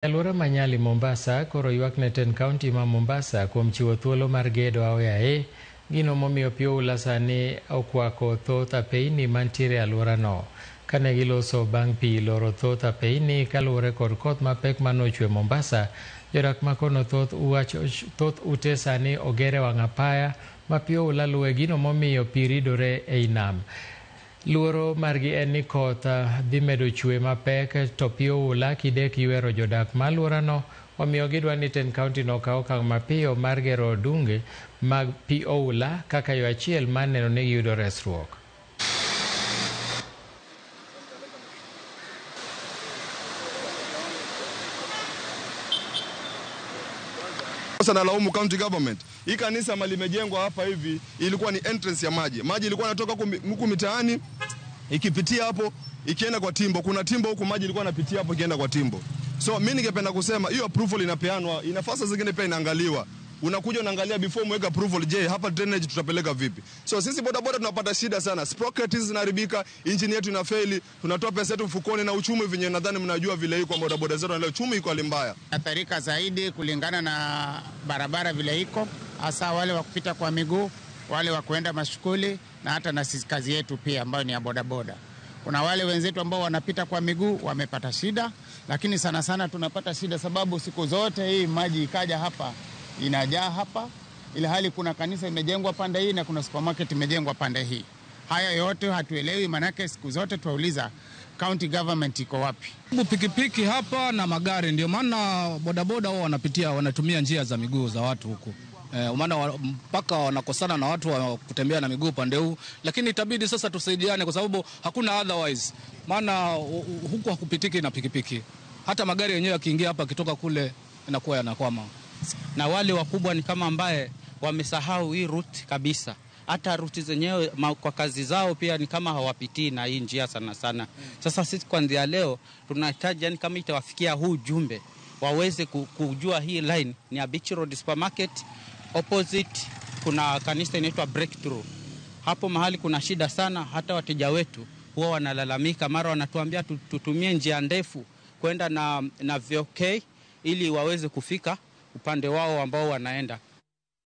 Alwora ma Nyali Mombasa koro ywak ne tend kaunti ma Mombasa kuom chiwo thuolo mar gedo aoyaye, gino momiyo pi oula sani okwako thoth apeyni mantiere e alworano. Kane giloso bang' pi loro thoth apeyni kaluwore kod koth mapek manochwe Mombasa, jodak ma kono thoth thoth ute sani oger e wang' apaya ma pi oula luwe gino momiyo pi ridore ei nam. Luoro margi en ni koth dhi medo chwe mapek to pi oula kidek ywero jodak ma alworano, omiyo gidwa ni tend kaunti no okaw okang' mapiyo mar gero odunge mag pi oula kaka yo achiel mar neno ni giyudo resruok. Sasa nalaumu county government. Hii kanisa mali imejengwa hapa hivi ilikuwa ni entrance ya maji. Maji ilikuwa inatoka huku mitaani ikipitia hapo ikienda kwa Timbo. Kuna Timbo huku maji ilikuwa inapitia hapo ikienda kwa Timbo. So mimi ningependa kusema hiyo approval inapeanwa, inafasa zingine pia inaangaliwa. Unakuja unaangalia before mweka approval, je, hapa drainage tutapeleka vipi? So sisi bodaboda tunapata shida sana. Sprocket hizi zinaharibika, engine yetu inafeli, tunatoa pesa yetu mfukoni na uchumi venye nadhani mnajua vile iko bodaboda zetu na leo uchumi iko hali mbaya. Athirika zaidi kulingana na barabara vile iko, hasa wale wa kupita kwa miguu, wale wa kuenda mashukuli na hata na sisi kazi yetu pia ambayo ni ya bodaboda. Kuna wale wenzetu ambao wanapita kwa miguu wamepata shida, lakini sana sana tunapata shida sababu siku zote hii maji ikaja hapa inajaa hapa, ila hali kuna kanisa imejengwa pande hii na kuna supermarket imejengwa pande hii. Haya yote hatuelewi, manake siku zote tuwauliza county government iko wapi? Pikipiki hapa na magari, ndio maana bodaboda wao wanapitia, wanatumia njia za miguu za watu huku. Maana mpaka wanakosana na watu wa kutembea na miguu pande huu, lakini itabidi sasa tusaidiane kwa sababu hakuna otherwise, maana huku hakupitiki na pikipiki. Hata magari yenyewe yakiingia hapa kitoka kule inakuwa yanakwama. Na wale wakubwa ni kama ambaye wamesahau hii route kabisa. Hata route zenyewe kwa kazi zao pia ni kama hawapitii na hii njia sana sana. Sasa sisi kuanzia leo tunahitaji, yani kama itawafikia huu jumbe waweze kujua hii line ni ya Beach Road Supermarket, opposite kuna kanisa inaitwa Breakthrough. Hapo mahali kuna shida sana, hata wateja wetu huwa wanalalamika, mara wanatuambia tutumie njia ndefu kwenda na VOK ili waweze kufika upande wao ambao wanaenda.